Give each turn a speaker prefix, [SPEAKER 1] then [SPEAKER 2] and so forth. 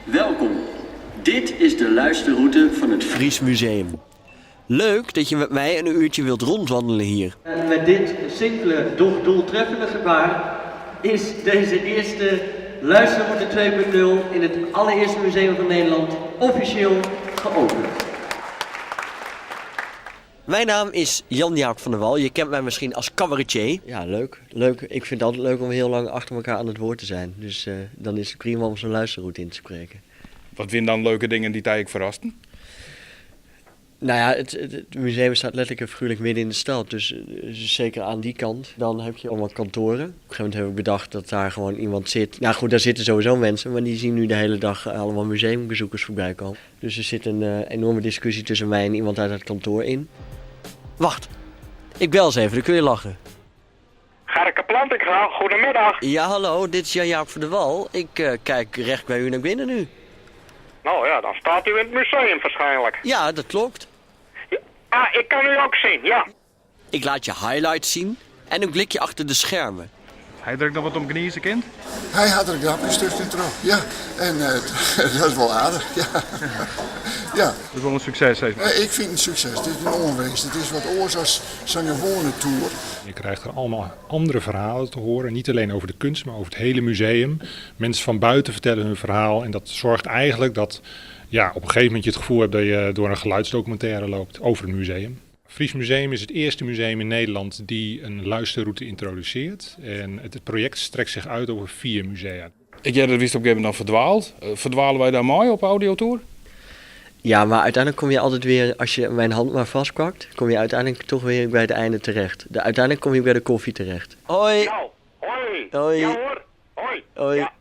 [SPEAKER 1] Welkom. Dit is de luisterroute van het Fries Museum. Leuk dat je met mij een uurtje wilt rondwandelen hier. Met dit simpele, doch doeltreffende gebaar is deze eerste Luisterroute 2.0 in het allereerste museum van Nederland officieel geopend. Mijn naam is Jan-Jaap van der Wal. Je kent mij misschien als cabaretier. Ja, leuk. Leuk. Ik vind het altijd leuk om heel lang achter elkaar aan het woord te zijn. Dus dan is het prima om zo'n luisterroute in te spreken.
[SPEAKER 2] Wat wienen dan leuke dingen dy't dy ferrasten?
[SPEAKER 1] Nou ja, het museum staat letterlijk en figuurlijk midden in de stad. Dus zeker aan die kant. Dan heb je allemaal kantoren. Op een gegeven moment heb ik bedacht dat daar gewoon iemand zit. Nou goed, daar zitten sowieso mensen, maar die zien nu de hele dag allemaal museumbezoekers voorbij komen. Dus er zit een enorme discussie tussen mij en iemand uit het kantoor in. Wacht, ik bel eens even, dan kun je lachen.
[SPEAKER 3] Gerke Plantinga, goedemiddag.
[SPEAKER 1] Ja, hallo, dit is Jan-Jaap van der Wal. Ik kijk recht bij u naar binnen nu.
[SPEAKER 3] Nou ja, dan staat u in het museum waarschijnlijk.
[SPEAKER 1] Ja, dat klopt.
[SPEAKER 3] Ja, ah, ik kan u ook zien, ja.
[SPEAKER 1] Ik laat je highlights zien en een blikje achter de schermen.
[SPEAKER 2] Hy der ek noch wat om gnize kind?
[SPEAKER 4] Hy hat der in grapke tuskentroch, ja. En dat is wol aardich, ja. Ja.
[SPEAKER 2] Dat is wol in sukses, sis mar.
[SPEAKER 4] Ik fyn it in sukses. It is in oanwinst. It is wat oars as sa'n gewoane toer.
[SPEAKER 5] Je krijgt er allemaal andere verhalen te horen. Niet alleen over de kunst, maar over het hele museum. Mensen van buiten vertellen hun verhaal. En dat zorgt eigenlijk dat, ja, op een gegeven moment je het gevoel hebt dat je door een geluidsdocumentaire loopt over het museum. Fries Museum is het eerste museum in Nederland die een luisterroute introduceert. En het project strekt zich uit over 4 musea.
[SPEAKER 2] Ik hear dat wist op een gegeven moment dan verdwaald. Verdwalen wij daar mooi op audiotour?
[SPEAKER 1] Ja, maar uiteindelijk kom je altijd weer, als je mijn hand maar vastpakt, kom je uiteindelijk toch weer bij het einde terecht. Uiteindelijk kom je bij de koffie terecht. Hoi!
[SPEAKER 3] Nou, hoi!
[SPEAKER 1] Hoi!
[SPEAKER 3] Ja hoor, hoi!
[SPEAKER 1] Hoi!
[SPEAKER 3] Ja.